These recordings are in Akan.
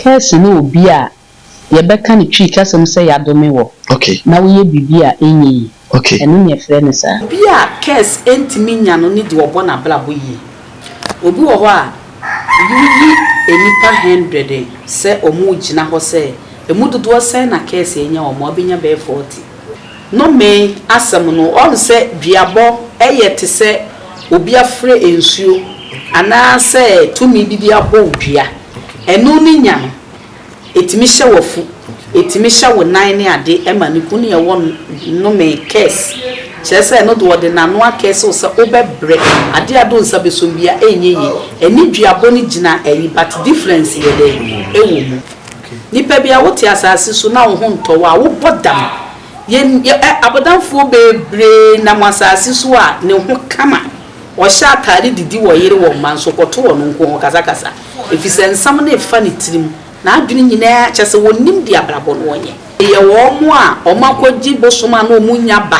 Curse ne obi a yɛbɛka no Twi kasam sɛ yɛadome wɔ na woyɛ biribi a ɛnyɛ yie. Ɛno na yɛfrɛ no saa. Obi a curse ntumi nya no ne deɛ ɔbɔ n'abrabɔ yie. Obi wɔ hɔ a, woyi nnipa hundred sɛ wɔregyina hɔ sɛ ɛmu dodoɔ sɛn na curse anya wɔn a, wobɛnya bɛyɛ 40. Nnome asɛm no, woahu sɛ duabɔ yɛ te sɛ obi afrɛ nsuo anaasɛ tumi bi de abɔ wo dua. Ɛno ne nya no, ɛtumi hyɛ w'afu, ɛtumi hyɛ wo nan ne ade ma ne ku ne ɛwɔ nnome, curse. Kyerɛ sɛ ɛno de ɔde n'ano akɛse wo sɛ wobɛbrɛ, adeɛ a wode wo nsa bɛsɔ mu biara ɛnyɛ yie. Ɛne duabɔ no gyina ayi but difference yɛ dɛn? Ɛwɔ mu. Nipa bi a wote asase so na wo ho ntɔ wo a, wobɔ dam. Yɛn, yɛ, ɛ, abɔdamfoɔ bebree nam asase so a ne ho kama. Ɔhyɛ atade didi wɔ yere wɔ mma nso kɔto ɔno nko ɔkasakasa. Efisɛ nsɛm no refa ne tirim. N'adwene nyinaa, kyerɛ sɛ ɔnnim deɛ abrabɔ no ɔnyɛ. Yɛ wɔn a wɔakɔgye bosom a na wɔnnya ba,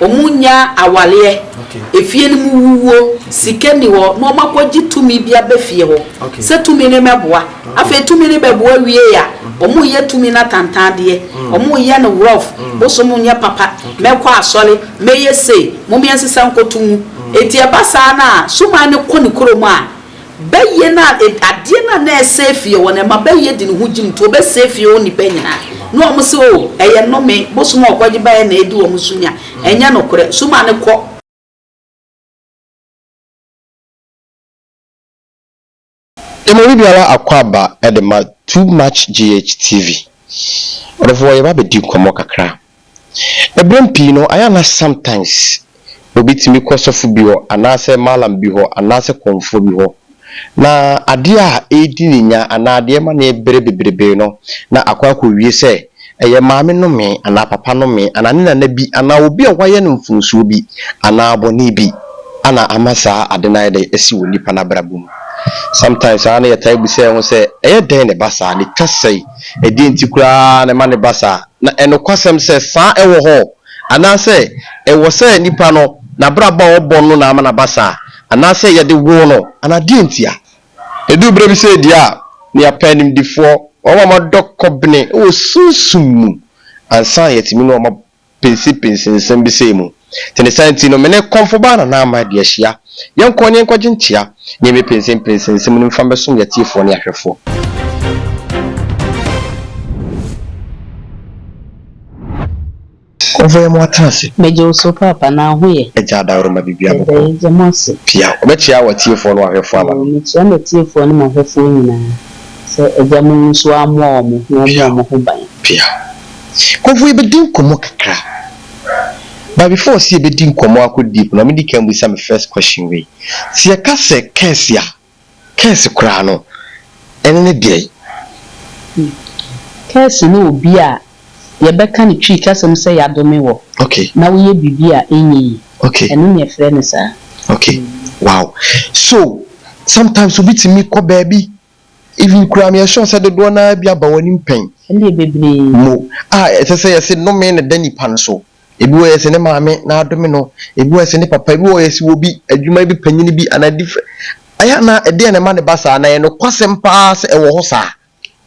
wɔnnya awareɛ, efie no mu wuwuo, sika nni hɔ, na wɔakɔgye tumi bi aba fie hɔ sɛ tumi no mmɛboa. Afei tumi no bɛboa wie a, wɔreyɛ tumi no atantandeɛ, wɔreyɛ no rough, bosom nyɛ papa, mɛkɔ asɔre, mɛyɛ sei, mom yɛnsesa nkɔto ngu. Enti ɛba saa no a, suman no kɔ ne kurom a, bɛyɛ no a, adeɛ no a na ɛsɛe fie hɔ no, ɛma bɛyɛ de ne ho gyim nti ɔbɛsɛe fie hɔ nnipa nyinaa. Na wɔn se, O, ɛyɛ nnome, bosom a ɔkɔgye baeɛ na ɛdi wɔn so nya. Ɛnyɛ nokorɛ. Suman no kɔ. Yɛma obi biara akwaaba de ma Too Much GH TV. Ɔdɔfoɔ yɛba abɛdi nkɔmmɔ kakra. Ɛberɛ pii no ayɛ a na sometimes obi tumi kɔ sɔfo bi hɔ anaasɛ mallam bi hɔ anaasɛ kɔmfoɔ bi hɔ na adeɛ a ɛredi ne nya anaa adeɛ ɛma no brɛ bebrebe no na akɔ akɔwie sɛ ɛyɛ maame nome anaa papa nome anaa ne nana bi anaa obi a wayɛ no mfomsoɔ bi anaa bɔne bi ana ama saa ade no ayɛ dɛn asi wɔ nipa no abrabɔ mu. Sometimes saa na yɛtaa bisa yɛn ho sɛ ɛyɛ dɛn na ɛba saa, ne twa sɛe, ɛdeɛn nti koraa na ɛma no ba saa? Na ɛnokwasɛm sɛ saa ɛwɔ hɔ anaasɛ ɛwɔ sɛ nipa no n'abrabɔ a ɔbɔ no na ama no aba saa anaasɛ yɛde woo no anaa deɛn ntia? Ɛduru berɛ bi sɛ deɛ a, na yɛapɛ animdefoɔ, wɔn a wɔadɔ kɔbene wɔ sunsum mu ansa na yɛatumi ne wɔn apensenpensen nsɛm bi sei mu. Nti ne saa nti no, me ne Kɔmfo Baa Nana Ama adi ahyia. Yɛnkɔ na yɛnkɔgye nkyea na yɛmmɛpensenpensen nsɛm no mfa mmɛsom yɛn atiefoɔ ne ahwɛfoɔ. Kɔmfo yɛ mo atena ase. Megye wo so paapa, na wo ho yɛ? Agya adaworoma biribiara Yɛda bɔkɔɔ. Agya mo ase. Pia, wobɛkyea w'atiefoɔ ne w'ahwɛfoɔ ama Oo, me. mekyea m'atiefoɔ ne m'ahwɛfoɔ nyinaa sɛ Agya mo nso ammoa wɔn na ɔmmɔ Pia, wɔn ho ban. pia. Kɔmfo yɛbɛdi nkɔmmɔ kakra. But before sɛ yɛbɛdi nkɔmmɔ akɔ deep no, ma medi kan bisa me first question wei. Sɛ yɛka sɛ curse a, curse koraa no, ɛne ne deɛn? Curse ne obi a yɛbɛka no Twi kasam sɛ yɛadome wɔ na woyɛ biribi a ɛnyɛ yie. Ɛno na yɛfrɛ no saa. Okay, wow. So, sometimes obi tumi kɔ baabi, even koraa meyɛ sure sɛ dodoɔ no ara bi aba w'anim pɛn. Ɛndeɛ bebree. Mo, a ɛsɛ sɛ yɛse nnome na ɛda nipa no so. Ebi wɔ hɔ yɛse ne maame na adome no, ebi wɔ hɔ yɛse ne papa, ebi wɔ hɔ yɛse obi, adwuma bi panyin bi anaa different. Ɛyɛ a na ɛdeɛn na ɛma no ba saa? Na ɛyɛ nokwasɛm paa sɛ ɛwɔ hɔ saa?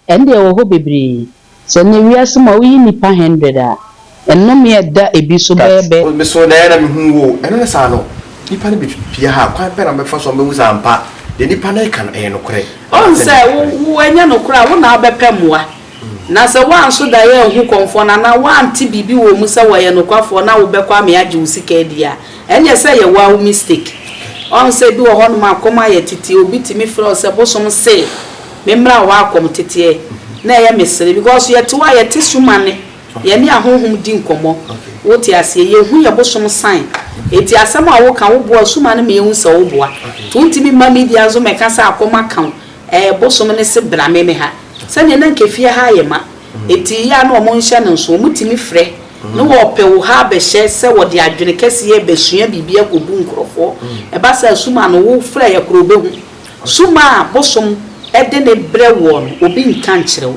Ɛnde ɛwɔ hɔ bebree. Sɛ nnɛ wiase mu a woyi nnipa hundred a, nnome a ɛda ebi so bɛyɛ bɛ. Me so na ɛyɛ na mehu wo o. Ɛno ne saa no, nnipa no bɛpia ha a, kwan bɛn na wɔbɛfa so a wɔbɛhu sɛ ampa deɛ nnipa no reka no, ɛyɛ nokorɛ Ɔhu anaasɛ sɛ ɛnyɛ wo nokorɛ? wo ɛnyɛ nokorɛ a, wo na wobɛpɛ mmoa. Na sɛ woanso daeɛ anhu kɔmfoɔ no anaa woante biribi wɔ mu sɛ wɔyɛ nokwafoɔ na wobɛkɔ ame agye wo sika adi a, ɛnneɛ sɛ ɛyɛ woa wo mistake. Ɔhu sɛ ebi wɔ hɔnom a kɔm ayɛ tete, obi tumi frɛ wo sɛ bosom se Me mmra hɔ akɔm teteɛ na ɛyɛ me sere because yɛte hɔ a yɛte suma ne yɛne ahonhom di nkɔmmɔ wo te aseɛ yɛhu yɛ bosom sign enti asɛm a woka wo boa suma no ma yɛhu sɛ wo boa nti wo ntumi mma media nso mɛka sɛ akɔm aka wo ɛɛ bosom no se bra me me ha sɛdeɛ na nka fie ha ayɛ ma enti yɛ a na wɔn nhyɛ no nso wɔn tumi frɛ ne wɔpɛ wo ha abɛhyɛ sɛ wɔde adwene kɛseɛ bɛsua biribi akɔbu nkorɔfoɔ ɛba saa suma no wo frɛ yɛ korɔ wobɛhu. Sum a bosom de no brɛ woɔ no, obi nka nkyerɛ wo.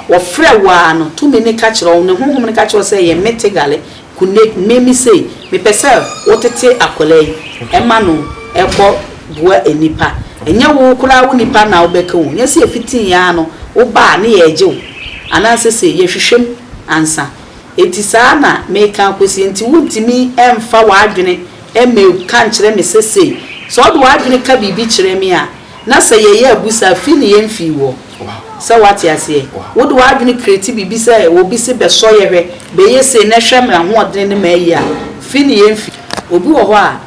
Wɔfrɛ wo ara no, tumi no ka kyerɛ wo, ne honhom no ka kyerɛ wo sɛ yɛ me tegale, kune, me me sei, mepɛ sɛ wotete akwadaa yi ma no kɔ boa nnipa. Ɛnyɛ wo koraa wo nipa na wobɛka o, nyɛ sɛ yɛfitii ara no woba a ne yɛregye wo anaasɛ sei, yɛhwehwɛ mu ansa. Enti saa na meka akɔsi, enti wontumi mfa w'adwene mmɛka nkyerɛ me sɛ sei. Sɛ wode w'adwene ka biribi kyerɛ me a, na sɛ yɛyɛ abusa a, fi ne yɛmfii woɔ. Sɛ woate aseɛ? Wode w'adwene create biribi sɛ obi se bɛsɔ yɛ hwɛ, bɛyɛ sei na hwɛ me ahoɔdene ne m'ayi a, fi ne yɛmfii. Obi wɔ hɔ a,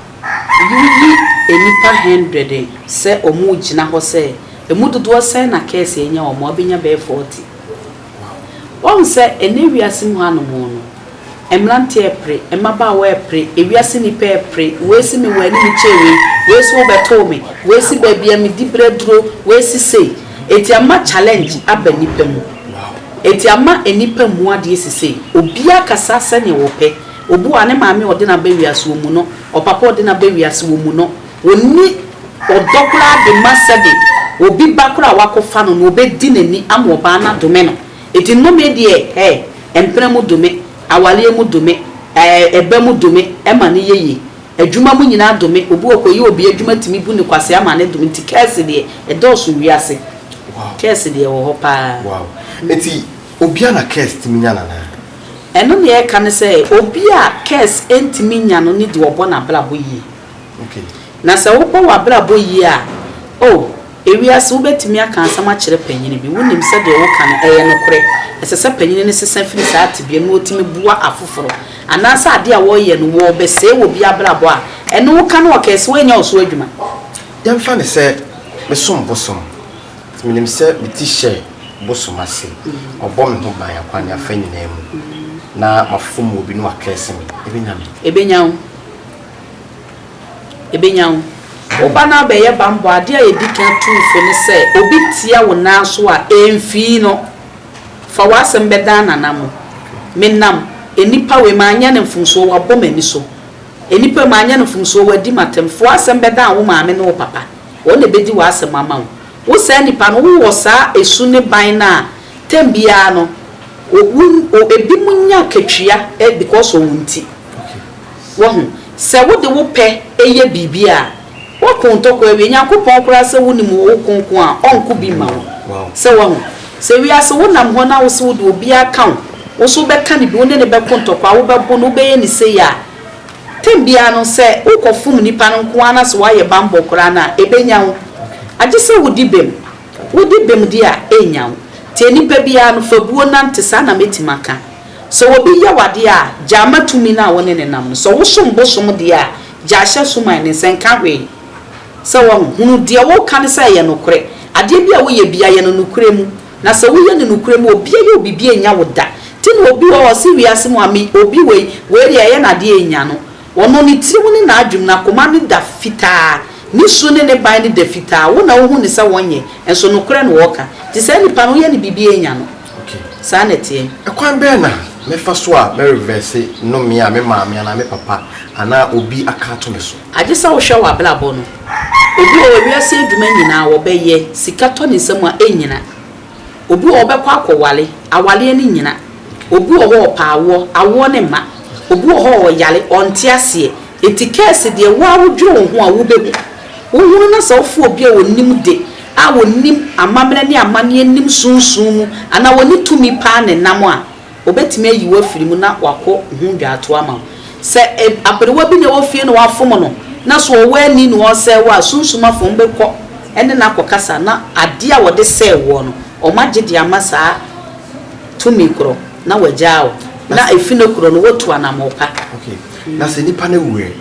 Woyi nnipa hɛndrɛd sɛ wɔregyina hɔ sɛ, emu dodoɔ sɛn na kɛɛse anya wɔn a, wobɛnya bɛyɛ 40. Woahu sɛ ɛnnɛ wiase mu hanom no, mmeranteɛ repere, mmabaawa repere, ewiase nnipa repere, wei se mewɔ anim kyɛn wei, wei se wobɛtoo me, wei se baabi a medi berɛ aduro, wei se sei. Enti ama challenge aba nnipa mu. Enti ama nnipa mmu adeɛ sesei. Obiara kasa sɛdeɛ ɔpɛ. Obi wɔ hɔ a, ne maame a ɔde no aba wiase, ɔmmu no. Ɔpapa a ɔde no aba wiase, ɔmmu no. Ɔnni ɔdɔ koraa de ma sɛbe obi ba koraa a wakɔfa no no, ɔbɛdi n'ani ama ɔbaa no adome no. Enti nnome deɛ, hɛ, mpena mu dome, awareɛ mu dome, ɛɛ, ɛba mu dome, ɛma no yɛ yie. Adwuma mu nyinaa dome. Obi wɔ hɔ, ɔkɔyɛ obi adwuma tumi bu no kwasea ma no dome. Nti curse deɛ, ɛdɔɔso wiase. Curse deɛ, ɛwɔ hɔ paa. Wow. Enti obiara na curse tumi nya no anaa? Ɛno nea ɛka ne sɛ obi a curse ntumi nya no ne deɛ ɔbɔ n'abrabɔ yie. Na sɛ wobɔ w'abrabɔ yie a, oh, ewiase wobɛtumi aka asɛm akyerɛ panyini bi, wonim sɛ deɛ woka no ɛyɛ nokorɛ, ɛsɛ sɛ panyini no sesa firi saa tebea mu na ɔtumi boa afoforɔ, anaasɛ adeɛ a wɔreyɛ no wɔrebɛsɛe obi abrabɔ a, ɛno woka no wɔ curse, woannya wo so adwuma. Yɛmfa no sɛ mesom bosom. Nti menim sɛ me ti hyɛ bosom ase, ɔbɔ me ho ban akwan ne afa nyinaa mu, na mafom obi na wakɛɛse me, ɛbɛnya me? Ɛbɛnya wo. Ɛbɛnya wo. Wo ba no abɛyɛ bammɔ a, adeɛ a yɛdi kan tu wo fo ne sɛ, obi tia wo nan so a, ɛmfii no. Fa w'asɛm bɛdan Nana mo. Menam, nnipa wei, manyɛ no mfomsoɔ, wabɔ m'ani so. Nnipa wei, manyɛ no mfomsoɔ, wadi m'atɛm. Fa w'asɛm bɛdan wo maame ne wo papa. Wɔn na ɛbɛdi w'asɛm ama wo. Wo saa nipa no, wowɔ saa ɛsu ne ban no a, term biara no, wo, wo, ebinom nya akatua because of wo nti. Wahu? Sɛ wode wo pɛ yɛ biribi a, woako ntɔkwa awie. Nyankopɔn koraa sɛ wonim wo ko ko a, ɔnko bi mma wo. Sɛ wahu? Sɛ wiase wonam hɔ na wose wode obiara ka wo, wo nso wobɛka no bi, wo ne no bɛko ntɔkwa, wobɛbo no, wobɛyɛ no sei a, Term biara no, sɛ wokɔfom nipa no nko ara na sɛ woayɛ bammɔ koraa no a, ɛbɛnya wo. Agye sɛ wodi bem. Wodi bem deɛ a, ɛrennya wo. Nti nipa biara no, fa buo nante, saa na mɛtumi aka. Sɛ obi yɛ wo adeɛ a, gyaa ma tumi no a wo ne no nam no. Sɛ wosom bosom deɛ a, gyaa hyɛ suman no nsa, nka hwee. Sɛ wahu? Hunu deɛ woreka no sɛ ɛyɛ nokorɛ. Adeɛ bi a woyɛ biara, yɛ no nokorɛ mu. Na sɛ woyɛ no nokorɛ mu, obi ayɛ wo biribi annya wo da. Nti na obi wɔ hɔ a ɔse wiase mu a me obi wei, wei deɛ ɛyɛ no adeɛ annya no. Ɔno ne tirim ne n'adwenem, n'akoma no da fitaa, ne su ne ne ban no da fitaa. Wo na wohu no sɛ ɔnyɛ, nso nokorɛ na ɔreka. Nti saa nipa no woyɛ no biribi annya no. Saa na ɛteɛ. Ɛkwan bɛn na mɛfa so a mɛ reverse nnome a me maame anaa me papa anaa obi aka ato me so? Agye sɛ wohwɛ w'abrabɔ no. Obi wɔ hɔ, wiase adwuma nyinaa ɔbɛyɛ, sika tɔ ne nsam a, ɛnnyina. Obi wɔ hɔ ɔbɛkɔ akɔware, awareɛ no nnyina. Obi wɔ hɔ ɔpɛ awoɔ, awoɔ no mma. Obi wɔ hɔ ɔyare, ɔnte aseɛ. Enti curse deɛ, wo ara wodwene wo ho a, wobɛhu. Wohunu na sɛ wofa obi a ɔnim de, a ɔnim amammerɛ ne amanneɛ nim sunsum mu, anaa ɔne tumi paa na ɛnam a, Obetumi ayi wo afiri mu na wakɔ ho dwaatoa ama wo. Sɛ aberewa bi na ɛwɔ fie na wafom no, na so ɔwɔ ani na ɔresɛe wo a, sunsum afom bɛkɔ ne no akɔkasa na adeɛ a wɔde sɛe woɔ no, wɔagye de ama saa tumi korɔ na wɔagyaa wo. Na ɛfi no korɔ no, woatu anammɔn pa. Okay. Na sɛ nipa no awu ɛ?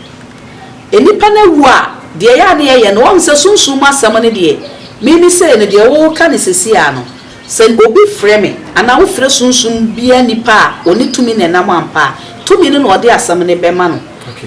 Nnipa no awu a, deɛ ɛyɛ a na yɛyɛ no, woahu sɛ sunsum mu asɛm no deɛ, me me sei no, deɛ woreka no seesei ara no, Sɛ obi frɛ me, anaa wofrɛ sunsum biara nipa a ɔne tumi na ɛnam ampa a, tumi no na ɔde asɛm no bɛma no.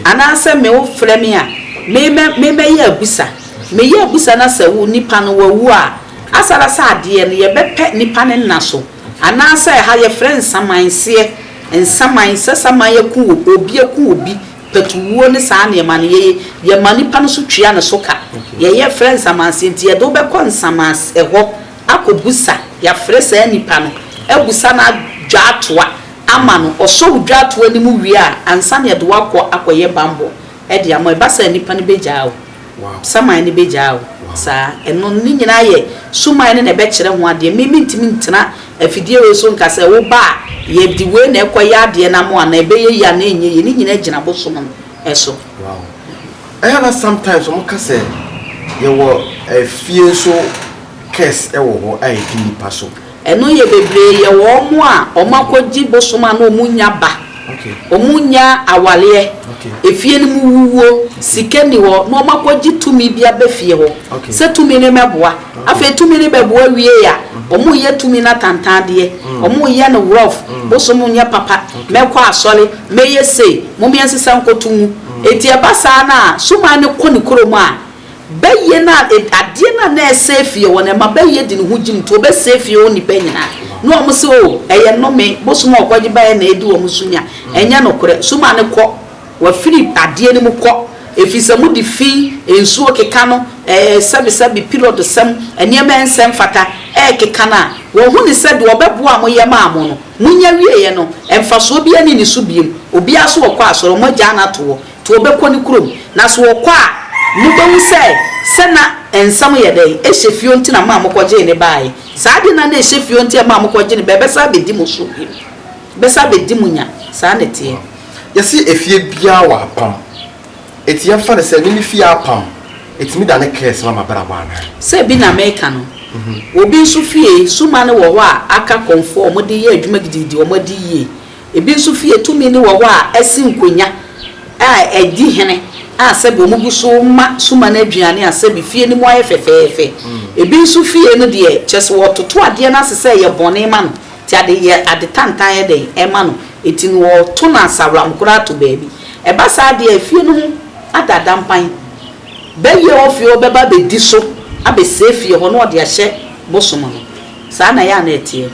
Anaasɛ me wofrɛ me a, me mɛ me mɛyɛ abusa. Meyɛ abusa na sɛ wo nipa no wawu a, asara sɛ adeɛ no yɛbɛpɛ nipa no nna so. Anaasɛ ɛha yɛfrɛ nsaman seɛ, nsaman, sɛ saman aku obi aku obi, patuwuo ne saa nneɛma no, yɛyɛ yɛma nipa no so tua ne so ka. Yɛyɛ frɛ nsamanseɛ nti yɛde wo bɛkɔ nsaman hɔ akɔbusa, yɛafrɛ saa nipa no abusa no adwaatoa ama no, ɔsɔ wo dwaatoa no mu wie a, ansa na yɛde wo akɔ akɔyɛ bammɔ de ama wo. Ɛba saa a, nipa no bɛgyaa wo. Saman no bɛgyaa wo. Saa. Ɛno, ne nyinaa yɛ suman no na ɛbɛkyerɛ ho adeɛ. Me, mentumi ntena afidie wei so nka sɛ woba a, yɛde wei na ɛkɔyɛ adeɛ no ama wo anaa ɛbɛyɛ yie anaa ɛnyɛ yie. Ne nyinaa gyina bosom no so. Wow. Ɛyɛ a na sometimes wɔn ka sɛ yɛwɔ fie nso curse wɔ hɔ a ɛdi nipa so. Ɛno yɛ bebree yɛ wɔn a wɔn akɔgye bosom a na wɔn nnya ba, wɔn nnya awareɛ, efie no mu wuwuo, sika nni hɔ na wɔn akɔgye tumi bi aba fie hɔ sɛ tumi no mmɛboa. Afei tumi no bɛboa wie a, wɔn reyɛ tumi no atantandeɛ, wɔn reyɛ no rough, bosom nyɛ papa, mɛkɔ asɔre, mɛyɛ sei, mom yɛnsesa nkɔto ngu. Enti ɛba saa no a, suman no kɔ ne kurom a, Bɛyɛ no a, adeɛ no a na ɛsɛe fie hɔ no, ɛma bɛyɛ de ne ho gyim nti ɔbɛsɛe fie hɔ nnipa nyinaa. Na wɔn se, O, ɛyɛ nnome, bosom a ɔkɔgye baeɛ na ɛredi wɔn so nya. Ɛnyɛ nokorɛ. Soma no kɔ. Wafiri adeɛ no mu kɔ. Ɛfiri sɛ mode fi, nsuo keka no, ɛɛ, sɛbesɛbe, pilɔdosɛm, nneɛma a ɛnsɛ mfata, ɛrekeka no a, wɔhu no sɛ deɛ ɔbɛboa a moyɛ maa mo no, monya wieeɛ no, mfasoɔ biara nni ne so bio. Obiara nso ɔkɔ asɔre, wɔagyaa no ato hɔ. Nti wɔbɛkɔ ne kurom. Na sɛ wɔkɔ a, mobɛhu sɛ, sɛ na nsɛm yɛ dɛn, ɛhyɛ fie hɔ nti na maa mokɔgyee no baeɛ. Saa adeɛ no a na ɛhyɛ fie hɔ nti a ɛmaa mokɔgyee no baeɛ, ɛbɛsan abɛdi mo so bio. Ɛbɛsan abɛdi mo nya. Saa na ɛteɛ. Yɛse efie biara wɔ apam. Enti yɛmfa no sɛ me me fie apam, ɛtumi dane curse ma m'abrabɔ anaa? Sɛ bi na meka no. Obi nso fie, suma no wɔ hɔ a aka kɔmfoɔ a wɔde yɛ adwuma gidigidi, wɔadi yie. Ebi nso fie tumi no wɔ hɔ a asi nkonya a ɛdi hene a sɛbi wɔn gu so ma suma no aduane a sɛbi fie no mu ayɛ fɛfɛɛfɛ. Ebi nso fie no deɛ kyerɛ sɛ wɔtoto adeɛ no ase sɛ ɛyɛ bɔne ma no nti ade yɛ ade tantan yɛ dɛn ɛma no nti no wɔto no asaworam koraa to baabi. Ɛba saa deɛ a fie no ho ada adampan. Bɛyɛ wɔ fie hɔ bɛba abɛdi so abɛsɛe fie hɔ na wɔde ahyɛ bosom no. Saa na ɛyɛ a na ɛteɛ.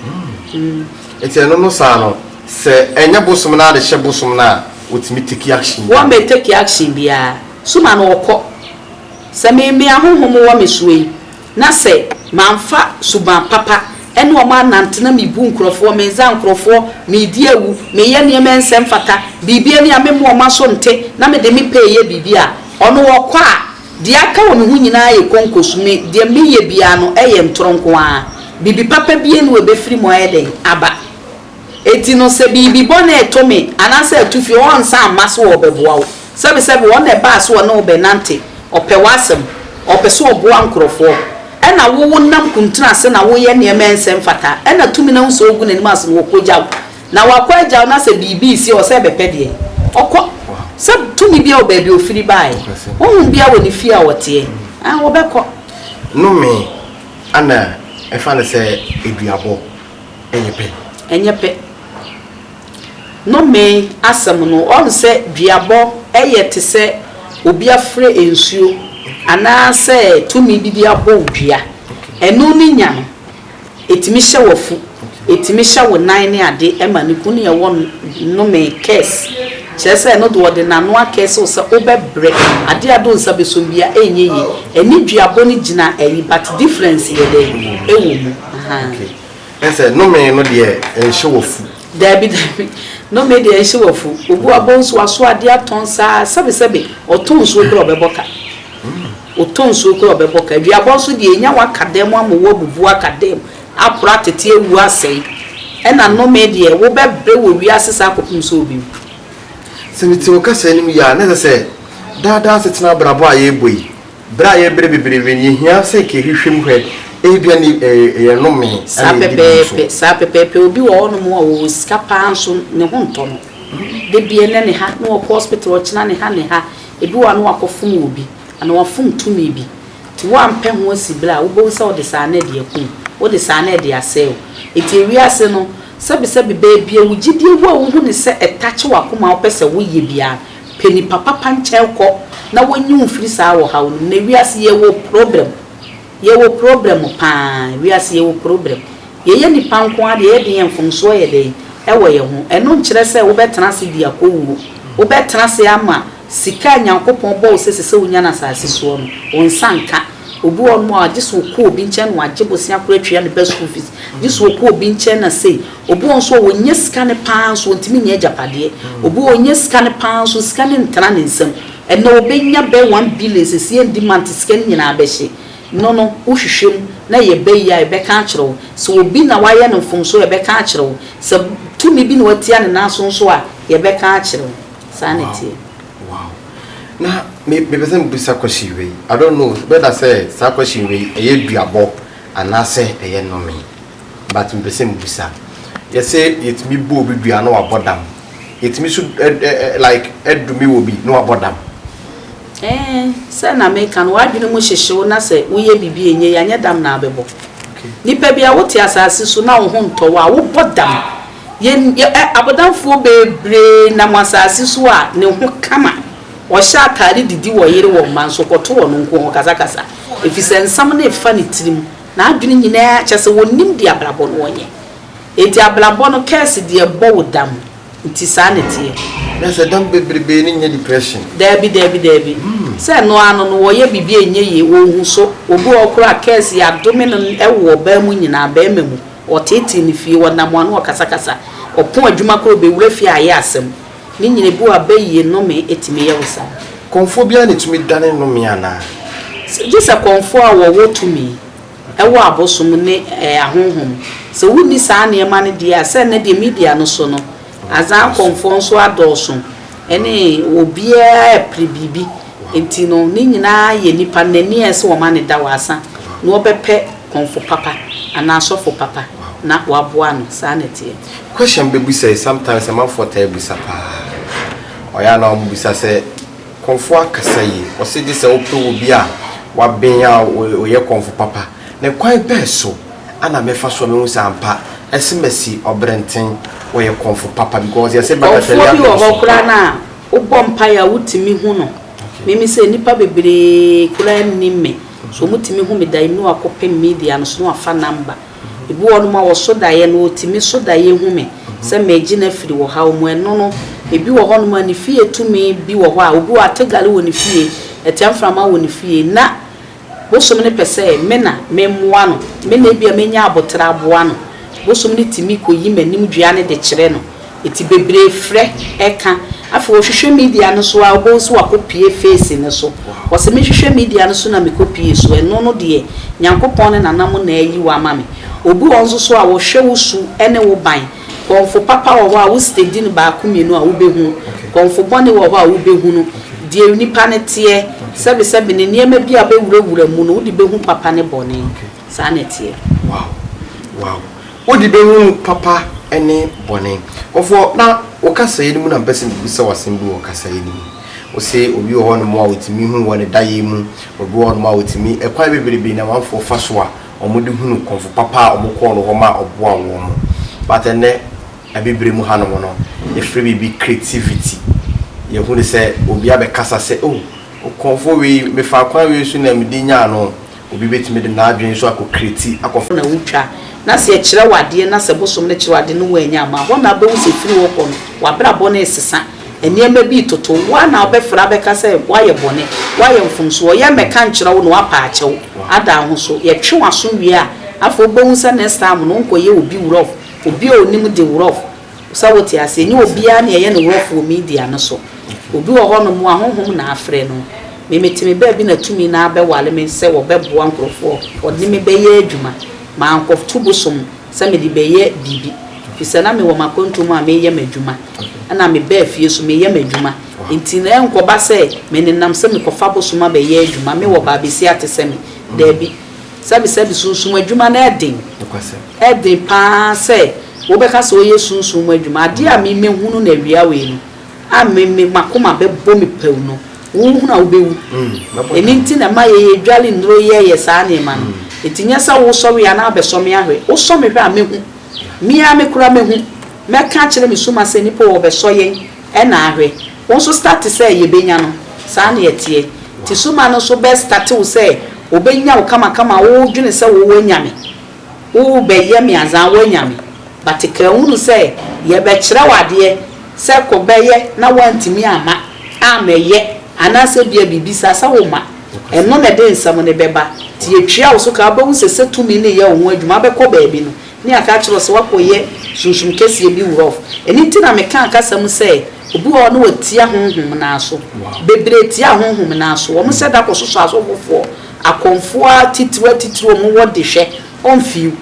Nti ɛno no saa no, sɛ ɛnyɛ bosom no ara de hyɛ bosom no a, wɔtumi take action biara? Wɔmmɛ take action biara. Suma no ɔkɔ. Sɛ me me ahonhom wɔ me soɔ yi, na sɛ mamfa suban papa ɛne wɔn annante na mebu nkorɔfoɔ, menza nkorɔfoɔ, medi awu, meyɛ nneɛma ɛnsɛ mfata, biribi ani a memma wɔn aso nte na mede me pɛ reyɛ biribi a, ɔno ɔkɔ a, Deɛ aka wɔ me ho nyinaa yɛ konkoso, me, deɛ meyɛ biara no yɛ ntorɔ nko ara. Biribi papa biara nni hɔ a ɛbɛfiri mu ayɛ dɛn? Aba. Enti no, sɛ biribi bɔne reto me, anaasɛ ɛto fie hɔ, ɔnsan mma sɛ ɔrebɛboa wo. Sɛbesɛbe, ɔno na ɛbaa sɛ ɔne wo bɛnante, ɔpɛ w'asɛm, ɔpɛ sɛ ɔboa nkurɔfoɔ, ɛna wo, wonam kuntunu ase na woyɛ nneɛma a ɛnsɛ mfata, ɛna tumi no ahu sɛ wogu n'anim ase no, ɔkɔgya wo. Na wakɔ agyaw na sɛ biribi resi a ɔsɛ bɛpɛ deɛ ɔkɔ. Sɛ tumi biara wɔ baabi a ɔfiri baeɛ, honhom biara wɔ ne fie a ɔteɛ, ah, wɔbɛkɔ. Nnome ana ɛfa no sɛ aduabɔ ɛnyɛ pɛ? Ɛnyɛ pɛ. Nnome asɛm no, ɔhu sɛ duabɔ yɛ te sɛ obi afrɛ nsuo anaasɛ tumi bi de abɔ wo dua. Ɛno ne nya no. Ɛtumi hyɛ w'afu, ɛtumi hyɛ wo nan ne ade ma ne kunu ɛwɔ nnome, curse, kyerɛ sɛ ɛno deɛ ɔde n'ano akɛse wo sɛ wobɛbrɛ, adeɛ a ade wo nsa bɛsɔ mu biara ɛnyɛ yie, ɛne duabɔ no gyina ayi but difference yɛ dɛn ɛwɔ mu ahaa. Okay, ɛne sɛ nnome no deɛ ɛnhyɛ w'afu. Daabi daabi, nnome deɛ ɛnhyɛ w'afu, obi wabɔ nsuo, waso adeɛ atɔn saa, sɛbe sɛbe ɔtɔ nsuo koraa ɔbɛbɔ ka. Wotɔ nsuo koraa a ɔbɛbɔ ka. Aduabɔ nso deɛ ɛnya waka dan mu ama woabubu aka dan mu, aporo atete awu asɛe. Ɛna nnome deɛ wobɛbrɛ wɔ wiase saa kɔpem sɛ wobɛwu. Sɛ mete wo kasa no mu yie a, na ɛsɛ sɛ daa daa asetena abrabɔ a yɛrebɔ yi, berɛ a yɛrebrɛ bebrebe no, yɛhia sɛ nka yɛhwehwɛ mu hwɛ, ebia ne ɛyɛ nnome Saa na ɛdi bi so. pɛpɛɛpɛ, saa pɛpɛɛpɛ. Obi wɔ hɔnom a ɔwɔ sika paa nso ne ho ntɔ no. Da biara nnɛ ne ha, na ɔkɔ hospital, ɔkyena ne ha ne ha. Ebi wɔ hɔ a na wakɔfom obi. Anaa wafom tumi bi. Nti woampɛ ho asi berɛ a, wobɛhu sɛ wode saa no adi aku wo, wode saa no adi asɛe wo. Nti ewiase no, sɛbesɛbe, baabi a wo gyidie wɔ a wohu no sɛ ɛtakye w'akoma a wopɛ sɛ woyɛ biara no, pɛ nipa papa nkyɛn kɔ na wɔnyi wo mfiri saa ɔhaw no mu. Na wiase yɛwɔ problem, yɛwɔ problem paa, wiase yɛwɔ problem. Yɛyɛ nnipa nko ara deɛ, ɛyɛ den yɛn mfomsoɔ yɛ dɛn wɔ yɛn ho. Ɛno nkyerɛ sɛ wobɛtena ase di akɔwuo. Wobɛtena ase ama Sika a Nyankopɔn bɔ wo sɛ ɛsɛ sɛ wonya no asase soɔ no, wo nsa nka. Obi wɔ hɔnom a, gye sɛ ɔkɔ obi nkyɛn na wagye bosea koraa atua ne ba school fees. Gye sɛ ɔkɔ obi nkyɛn na sei. Obi wɔ hɔ nso a, ɔnya sika no pa ara nso, ɔntumi nyɛ agyapadeɛ. Obi wɔ hɔ, ɔnya sika no pa ara nso, sika no ntena ne nsam. Ɛnnɛ ɔbɛnya bɛyɛ one billion, seesei ɛndi month, sika no nyinaa bɛhye. No no, wohwehwɛ mu na ɛyɛ bayie a, yɛbɛka akyerɛ wo. Sɛ obi na wayɛ no mfomsoɔ a, yɛbɛka akyerɛ wo. Sɛ tumi bi na watia ne nan so nso a, yɛbɛka akyerɛ wo. Saa na Wow, ɛteɛ. wow. Na me mepɛ sɛ mebisa question wei. I don't know whether sɛ saa question wei ɛyɛ duabɔ anaasɛ ɛyɛ nnome. But mepɛ sɛ mebisa. Yɛse yɛtumi bɔ obi dua na wabɔ dam. Yɛtumi nso ɛ ɛ like ɛdome obi na wabɔ dam. Ɛɛ, sɛ na meka no, w'adwene mu hyehye wo na sɛ woyɛ biribi a ɛnyɛ yie a, nyɛ dam na abɛbɔ. Nipa bi a wote asase so na wo ho ntɔ wo a, wobɔ dam. Yɛn, yɛ, ɛ, abɔdamfoɔ bebree nam asase so a ne ho kama. Ɔhyɛ ataade didi wɔ yere wɔ mma nso kɔto ɔno nko ɔkasakasa. Efisɛ nsɛm no refa ne tirim. N'adwene nyinaa, kyerɛ sɛ ɔnnim deɛ abrabɔ no ɔnyɛ. Enti abrabɔ no curse deɛ ɛbɔ wo dam. Nti saa na ɛteɛ. Na sɛ dam bebrebe no nyɛ depression? Daabi, daabi, daabi. Sɛ ɛno ara no no wɔyɛ biribi a ɛnyɛ yie, wɔnhu so. Obi wɔ hɔ koraa a curse yɛadome no wɔ ɔbaa mu nyinaa, barima mu. Ɔteetee ne fie, ɔnam ano ɔkasakasa. Ɔpɔn adwuma koraa ɔbɛwura fie a ayɛ asɛm. Ne nyina ebi wɔ a bayie nnome tumi yɛ wo saa. Kɔmfoɔ biara na ɛtumi dane nnome anaa? Gye sɛ kɔmfoɔ a wɔwɔ tumi wɔ abosom ne ahonhom. Sɛ wonni saa nneɛma no deɛ a, sɛ nnɛ deɛ media no so no, azaa akɔmfoɔ nso adɔɔso ne obiara repere biribi nti no, ne nyinaa yɛ nipa no n'ani a ɛsɛ sɛ wɔma no da wɔ asa na ɔbɛpɛ kɔmfo papa anaa sɔfo papa na waboa no. Saa na ɛteɛ. Question bɛbisa yi sometimes amanfoɔ taa bisa paa. Ɔyɛ a na wɔn bisa sɛ kɔmfoɔ akasa yi ɔse gye sɛ wopɛ obi a waben a ɔyɛ kɔmfo papa. Na kwan bɛn so ana mɛfa so a mɛhu sɛ ampa Asimasi Ɔbrɛnten ɔyɛ kɔmfo papa because yɛse batakari Kɔmfoɔ bi wɔ abɛn hɔ so. koraa no a wobɔ mpaeɛ a wotumi hu no. Meme sɛ nnipa bebree koraa nnim me. So wɔtumi hu me da yi mu na wakɔpem media no so na wafa number. Ebi wɔ hɔnom a wɔso daeɛ no, wɔtumi so daeɛ hu me sɛ meregye no afiri ɔhaw mu. Ɛno no, ebi wɔ hɔnom a ne fie tumi bi wɔ hɔ a, obi wɔ hɔ a ategale wɔ ne fie, atiamframa wɔ ne fie, na bosom no pɛ sɛ me na memmoa no, me na ebia mɛnya aboterɛ aboa no. Bosom no tumi kɔyi m'anim dua no de kyerɛ no. Eti bebree frɛ ɛka. Afei wɔhwehwɛ media no so a wobɛhu sɛ wakɔpue face no so. Wɔse mehwehwɛ media no so na mekɔpue so. Ɛno no deɛ Nyankopɔn ne nanam na ayi wo ama me. Obi wɔ hɔ nso so a wɔhwɛ wo su ne wo ban. Kɔmfo papa wɔ hɔ a wo steady no baako mmienu a wobɛhunu. Kɔmfo bɔne wɔ hɔ a wobɛhunu. Deɛ nipa no teɛ, sɛbesɛbe ne nneɛma bi a bɛwurawura mu no wode bɛhu papa ne bɔne. Saa na ɛteɛ. Wow wow wode bɛhunu papa ne bɔne. Ɔfoɔ na wo kasaeɛ no mu na mpɛ sɛ mebisa wo asɛm bi wɔ kasaeɛ no mu. Wo se obi wɔ hɔ nom a ɔtumi hu wɔ ne daeɛ mu, obi wɔ hɔ nom a ɔtumi, ɛkwan bebrebe na amanfoɔ fa so a wɔde hunu kɔmfo papa a wɔkɔɔ no hɔ ma ɔboa wɔn. But ɛnnɛ abibire mu hanom no yɛfrɛ biribi creativity. Yɛhunu sɛ obi abɛkasa sɛ oh kɔmfoɔ wei mefaa kwan wei so na mede nyaa no. Obi bɛtumi de n'adwene nso akɔ kreti akɔfa. Na wotwa, na sɛ yɛkyerɛ wo adeɛ na sɛ bosom no kyerɛ wo ade no woannya amma a, hɔ na wobɛhu sɛ firi hɔ kɔ no w'abrabɔ no resesa, nneɛma bi retoto wo, wo ara na wobɛfrɛ abɛka sɛ woayɛ bɔne, woayɛ mfomsoɔ, yɛmmɛka nkyerɛ wo na woapa akyɛ wo, ada wo ho so, yɛtwe w'aso wie a, afei wobɛhu sɛ next time no wonkɔyɛ obi worɔf, obi a ɔnim de worɔf, Sɛ wote aseɛ, ɛnyɛ obiara na yɛyɛ no rough wɔ media no so. Obi wɔ hɔ nom a honhom na afrɛ no. Me mete me baabi na tumi no ara bɛware me sɛ wɔbɛboa nkorɔfoɔ, wɔde me bɛyɛ adwuma. Mankɔto bosom sɛ mede bɛyɛ biribi, firi sɛ na mewɔ m'akwantuo mu a mereyɛ m'adwuma, ɛna mebaa fie nso mereyɛ m'adwuma. Nti no ɛnkɔba sɛ menenam sɛ mekɔfa bosom abɛyɛ adwuma, me wɔ baabesia te sɛ me, daabi. Sɛbesɛbe, sunsum adwuma no yɛ den. Ɛyɛ den pa ara sɛ wobɛka sɛ woyɛ sunsum mu adwuma. Adeɛ a me mɛhunu no awia wei no, a me me m'akoma bɛbɔ me pɛw no, wohunu a wobɛwu. Ɛno nti na ɛma yɛyɛ dwale nnuro yɛyɛ saa nneɛma no. Nti nyɛ sɛ wosɔre a na abɛsɔ me ahwɛ. Wosɔ me hwɛ a mɛhu. Me ara me koraa mɛhu. Mɛka akyerɛ me suma sɛ nnipa wɔbɛsɔ yɛn na ahwɛ. Wo nso starte sɛ yɛbɛnya no, saa na ɛteɛ. Nti suma no nso bɛ starte wo sɛ ɔbɛnya wo kamakama a wo dwene sɛ wo wanya me, wo bɛ yɛ me azaa woanya me. But ka hunu sɛ yɛbɛkyerɛ wo adeɛ sɛ kɔ bɛyɛ na woantumi amma ammɛyɛ anaasɛ bia biribi saa sɛ wo ma. Ɛno na ɛde nsɛm no bɛba. Nti yɛtua wo so ka wobɛhu sɛ sɛ tumi no reyɛ wo ho adwuma wobɛkɔ baabi no ne aka akyerɛ wo sɛ woakɔyɛ sunsum kɛseɛ bi worɔf. Ɛno nti na mekaa kasa mu sɛ obi wɔ hɔ na watia honhom no ara so. Bebree tia honhom no ara so. Wɔn hyɛ da kɔsosɔ asɔfofoɔ. Akɔmfoɔ atitiriw atitiriw a wɔwɔ de hwɛ, ɔmfii wo.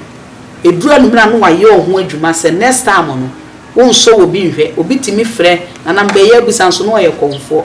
Ɛduru anwummerɛ a na wayɛ wo ho adwuma sɛ next time no, wonsɔ obi nhwɛ. Obi tumi frɛ, Nana mebɛyɛ abisa nso na ɔyɛ kɔmfoɔ.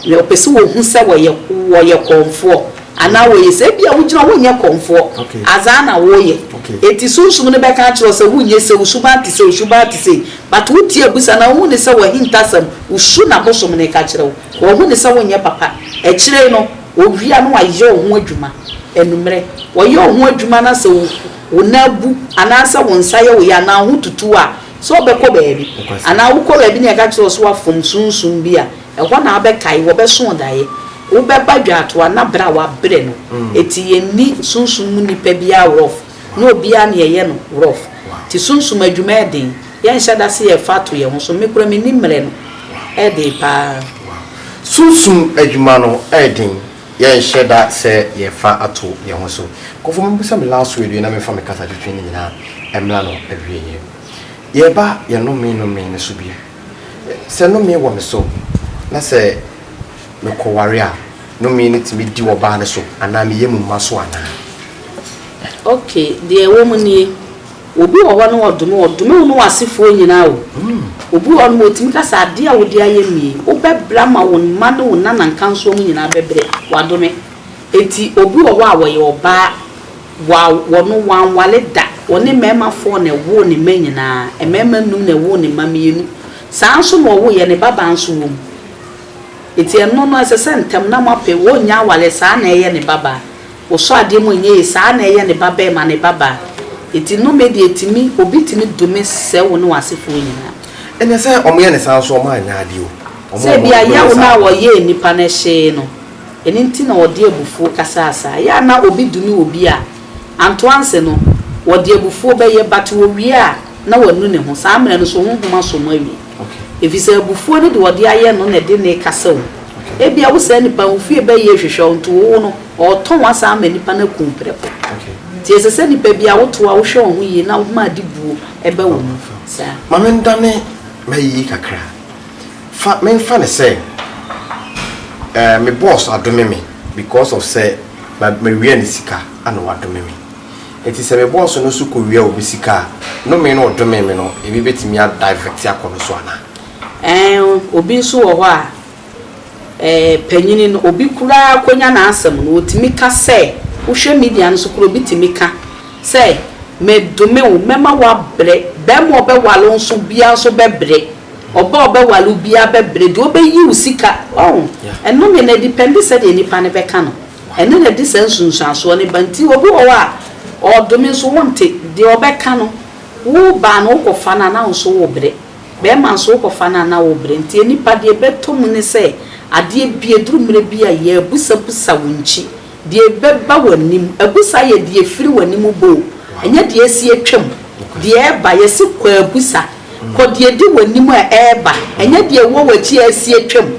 Na ɔpɛ sɛ ɔhu sɛ wɔyɛ wɔyɛ kɔmfoɔ anaa wɔyɛ sɛ ebia wogyina hɔ wonyɛ kɔmfoɔ azaa na woyɛ enti sunsum no bɛka akyerɛ wo sɛ wonyɛ sei wo suban te sei wo suban te sei but wotie abusa na wohu ne sɛ w'ahintasɛm wo su na bosom no reka kyerɛ wo wɔhu ne sɛ wonyɛ papa akyire no owia na wayɛ wo ho adwuma anummerɛ wɔyɛ wo ho adwuma na sɛ wo wo nan bu anaasɛ wo nsa yɛ wo ya anaa wo ho tutu wo a sɛ wobɛkɔ baabi anaa wokɔ baabi na yɛka kyerɛ wo sɛ woafom sunsum bi a Ɛhɔ na wobɛkae, wɔbɛso wo daeɛ. Wobɛba dwaatoa na berɛ a woabrɛ no. Enti yɛnni sunsum mu nipa biara rough, na obiara na yɛyɛ no rough. Nti sunsum adwuma yɛ den. Yɛnhyɛ da sɛ yɛfa to yɛn ho so. Me koraa menni mmerɛ no. Ɛyɛ den paa. Sunsum adwuma no yɛ den. Yɛnhyɛ da sɛ yɛfa ato yɛn ho so. Nkurɔfoɔ mommisa me last word wei na memfa me kasa twetwe no nyinaa mmra no awieɛ. Yɛreba yɛn nnome nnome no so bio. Sɛ nnome wɔ me so na sɛ mekɔware a, nnome no tumi di ɔbaa no so anaa me yam mma so anaa? Ok, deɛ ɛwɔ mu nie, obi wɔ hɔ na ɔdome wo, ɔdome wo ne w'asefoɔ nyinaa o. Obi wɔ hɔ nom ɔtumi ka sɛ adeɛ a wode ayɛ me yi, wobɛbrɛ ama wo mma ne wo nanankansoɔ mu nyinaa bɛbrɛ, wadome. Enti obi wɔ hɔ a ɔyɛ ɔbaa, Wa, wɔno wanware da. Ɔne mmarima four na ɛwoo ne mma nyinaa. Mmarima nnum na ɛwoo ne mma mmienu. Saa ara nso na ɔwoeɛ, ne babaa nso wɔ mu. Enti ɛno no, ɛsɛ sɛ ntɛm na moapɛ, wɔnnya awareɛ, saa na ɛyɛ ne babaa. Wɔsɔ adeɛ mu a ɛnyɛ yie, saa na ɛyɛ ne babarima, ne babaa. Enti nnome deɛ ɛtumi, obi tumi dome sɛe wo ne w'asefoɔ nyinaa. Ɛnyɛ sɛ wɔyɛ no saa nso wɔanyɛ adeɛ o. Wɔn Sɛ a ebia wɔdome yaw no saa a no. wɔyɛɛ nnipa no hyee no. Ɛno nti na ɔde abufuo kasaa saa. Ɛyɛ a na obi dome obi a, Antoanse no, wɔde abufuo bɛyɛ but wɔwie a na wanu ne ho. Saa mmerɛ no so honhom asɔ mu awie. Ɛfiri sɛ abufuo no deɛ ɔde ayɛ no na ɛde no rekasa o. Ebia wo saa nipa no, wo fie bɛyɛ hwehwɛ wo nti wo no, ɔretɔn wo asan ama nipa no aku wo prɛko. Nti ɛsɛ sɛ nipa biara woto a wohwɛ wo ho yie na woma ade buo ba wo mu. Saa. Ma mendane m'ayiyi kakra. Fa menfa no sɛ eh me boss adome me because of sɛ ma mawia ne sika ana wadome me. Nti sɛ me boss no nso kɔ wia obi sika a, nome no ɔdomee me no ebi bɛtumi a divert akɔ no so anaa? Ɛɛ obi nso wɔ hɔ a ɛɛ panyini no obi koraa kɔnya n'asɛm no ɔtumi ka sɛ wohwɛ media no so koraa obi tumi ka sɛ medome wo mɛma woabrɛ, bɛɛma a ɔbɛware wo nso biara nso bɛbrɛ. Ɔba a ɔbɛware wo biara bɛbrɛ, deɛ ɔbɛyi wo sika, wahu? Ɛno ne no, ɛdipɛnde sɛdeɛ nipa no bɛka no. Ɛno na ɛde saa nsunsuansoɔ no ba. Nti obi wɔ hɔ a, ɔredome nso wonte, deɛ ɔbɛka no, wo baa no wokɔfa no a na wo nso worebrɛ, barima nso wokɔfa no a na worebrɛ. Nti nnipa deɛ ɛbɛtɔ mu ne sɛ, adeɛ bi, ɛduru mmerɛ bi a, yɛrebusabusa wo nkyi, Deɛ ɛbɛba w'anim. Abusa yɛ deɛ ɛfiri w'anim ba o, ɛnyɛ deɛ asi atwam. Deɛ ɛreba, yɛse kɔ abusa. Kɔ deɛ ɛdi w'anim a ɛreba, ɛnyɛ deɛ ɛwɔ w'akyi a asi atwam.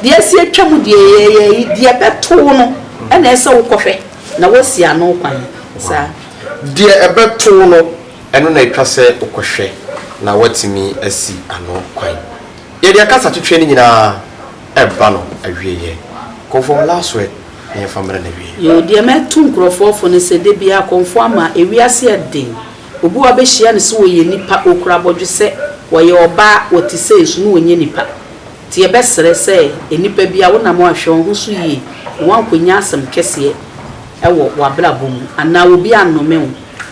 Deɛ asi atwam deɛ ɛyɛ ayi, deɛ ɛbɛto wo no na ɛsɛ sɛ wokɔhwɛ na woasi ano kwan. Saa. Deɛ ɛbɛto wo no, ɛno na ɛtwa sɛ wokɔhwɛ na woatumi asi ano kwan. Yɛde akasa twetwe no nyinaa Ɛba no awieɛ. Kɔmfoɔ last word na yɛmfa mmra no awieɛ. Yoo deɛ mɛto nkurɔfoɔ fo ne sɛ da biara kɔmfoɔ ama ewiase yɛ den obi wɔ abɛhyia no sɛ ɔyɛ nipa ɔkura abɔdwesɛ ɔyɛ ɔbaa ɔte sei nso na ɔnyɛ nipa nti yɛbɛsrɛ sɛ nnipa biara wonam a hwɛ wo ho so yie na woankɔnya asɛm kɛseɛ wɔ wabrabɔ mu anaa obi annome wo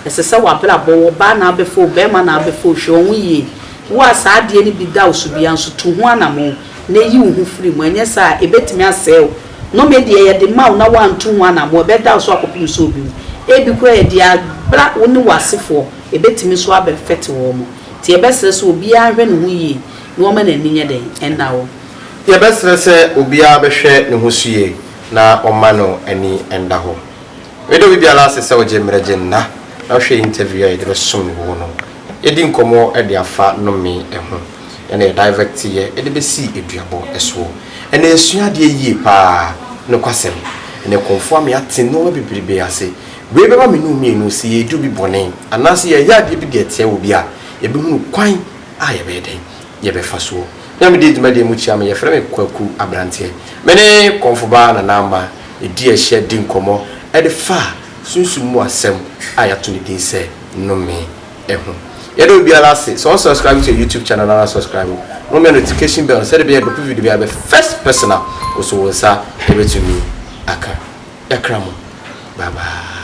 ɛsɛ sɛ wabrabɔ ɔbaa na abɛfa o barima na abɛfa o hwɛ wo ho yie wo a saa adeɛ no bi da wo so biara nso tu ho anamon na yi wo ho firi mu, anyɛ saa a, ɛbɛtumi asɛe wo. Nnome deɛ, yɛde ma wo na woantu ho anammɔn, ɛbɛda wo so akɔpem sɛ wobɛwu. Ebi koraa yɛde abra wo ne w'asefoɔ, ɛbɛtumi nso abɛfɛte wɔn. Nti yɛbɛsrɛ sɛ obiara nhwɛ ne ho yie na wama n'ani nyɛ dɛn? Ɛnna hɔ. Yɛbɛsrɛ sɛ obiara bɛhwɛ ne ho so yie na ɔmma no ani nda hɔ. Meda obi biara ase sɛ ɔgye mmerɛ gye nna na ɔhwɛ interview a yɛde bɛsom wo no. Yɛadi nkɔmmɔ de afa nnome ho. Ɛna yɛ divert yɛ de bɛsii aduabɔ soɔ. Ɛna yɛsua adeɛ yie paa. Nokwasɛm, ɛnɛ Kɔmfoɔ Ame ate nnoɔma bebrebe ase. Wei bɛma me ne wo mmienu sɛ yɛredi obi bɔne anaasɛ yɛreyɛ adeɛ bi de atia obi a, yɛbɛhunu kwan a yɛbɛyɛ dɛn? Yɛbɛfa soɔ. Me a medi dwumadie mu kyia me, yɛfrɛ me Kwaku Abranteɛ. Me ne Kɔmfo Baa Nana Ama. yɛdi ahyia di nkɔmmɔ de fa sunsum mu asɛm a yɛato ne din sɛ nnome ho. Yɛda obiara ase sɛ ɔnsubscribe to yɛ YouTube channel no ara subscribe na ɔmia notification bell no sɛdeɛ ɛbɛyɛ drop video biara bɛ first person a wo so wo nsa bɛtumi aka. Yɛakra mo. Bye bye.